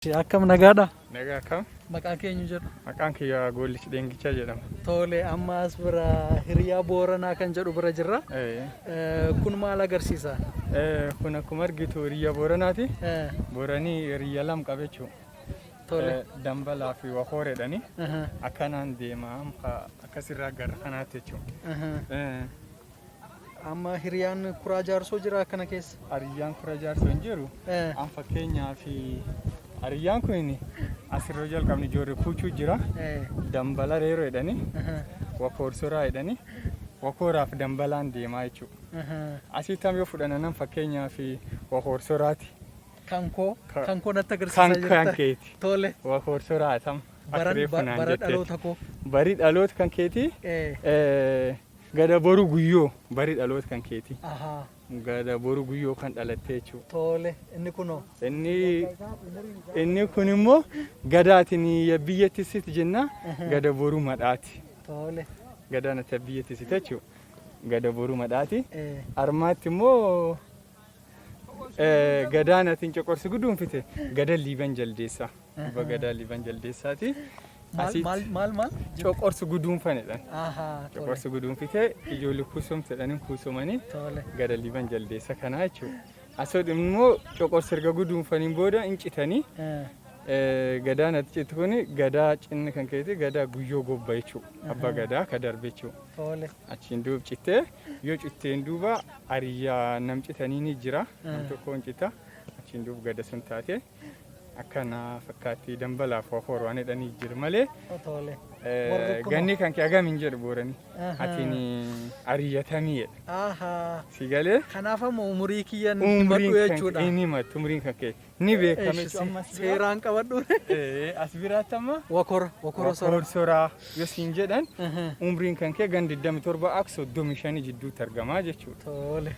Akkam, nagaadha? Nagaa, akkam? Maqaa keenyu jedhu? Maqaan kiyya Goollichi Dheengichaa jedhama. Tole, amma as bira Hiriyaa Booranaa kan jedhu bira jirra. Kun maal agarsiisa? Kun akkuma argitu Hiriyaa Booranaati. Booranii hiriyaa lama qaba jechuudha. Dambalaa fi Wakoor jedhani. Akkanaan deema, akkasirraa gara kanaatti jechuudha. Amma hiriyaan Kuraa Jaarsoo jira akkana keessa? Hiriyyaan Kuraa Jaarsoo hin jiru. An fakkeenyaaf hiriyyaan kun asirra jalqabni ijoollee kuuchuu jira. Dambala Reeroo jedhani. Wakoor Soraa jedhani. Wakooraaf Dambalaan deemaa jechuudha. Asitti yoo fudhannan fakkeenyaaf Wakoor Soraati. Kan koo kan koo natti agarsiisaa Kan jirta. kan keeti. Wakoor Soraa tam. Bara bara dhaloota koo. Bari dhaloota kan keeti. Gada Boru Guyyoo bari dhaloota kan keeti. Gada Boru Guyyoo kan dhalatte jechuudha. Tole, inni kunoo? Inni kun immoo gadaatiin biyyatti sitti jenna, Gada Boru Madhaati. Gadaan ati biyyatti sitti jechuudha. Gada Boru Madhaati. Armaatti immoo gadaan ati coqorsi guduunfite Gada Liiban Jaldeessaa. Abbaa Gadaa Liiban Jaldeessaati. Maal maal maal maal? Coqorsi guduunfanidha. Coqorsi guduunfite ijoollee kuusomte jedhanii kuusomanii Gada Liiban Jaldeessa kanaa jechuudha. Asoo immoo coqorsi erga guduunfaniin booda hin citanii, gadaan ati cittu kun gadaa cinni kan keeti Gadaa Guyyoo Gobba jechuudha. Abbaa Gadaa ka darbe jechuudha. Achiin duub cittee, yoo citteen duuba hariyyaa nam citanii ni jira. Nam tokko hin cita. Achiin duub gada sun taate akkana fakkaatti. Dambalaaf Wakoor waan jedhanii jiru malee. Warri kunoo? Ganni kan kee hagam hin jedhu Booranii. Atiin ariyyatamii jedha. Si galee? Kanaaf ammoo umurii kiyyan himadhu Umriin kan jechuudha. kee inni himattu, umriin kan kee ni beekama jechuudha. Amma as biraa- Seeraan qabadhu. As biraatti amma Wakora Sora. Wakoor Soraa yoo siin jedhan, umriin kan kee gan 27 akka 35 jidduutti argamaa jechuudha.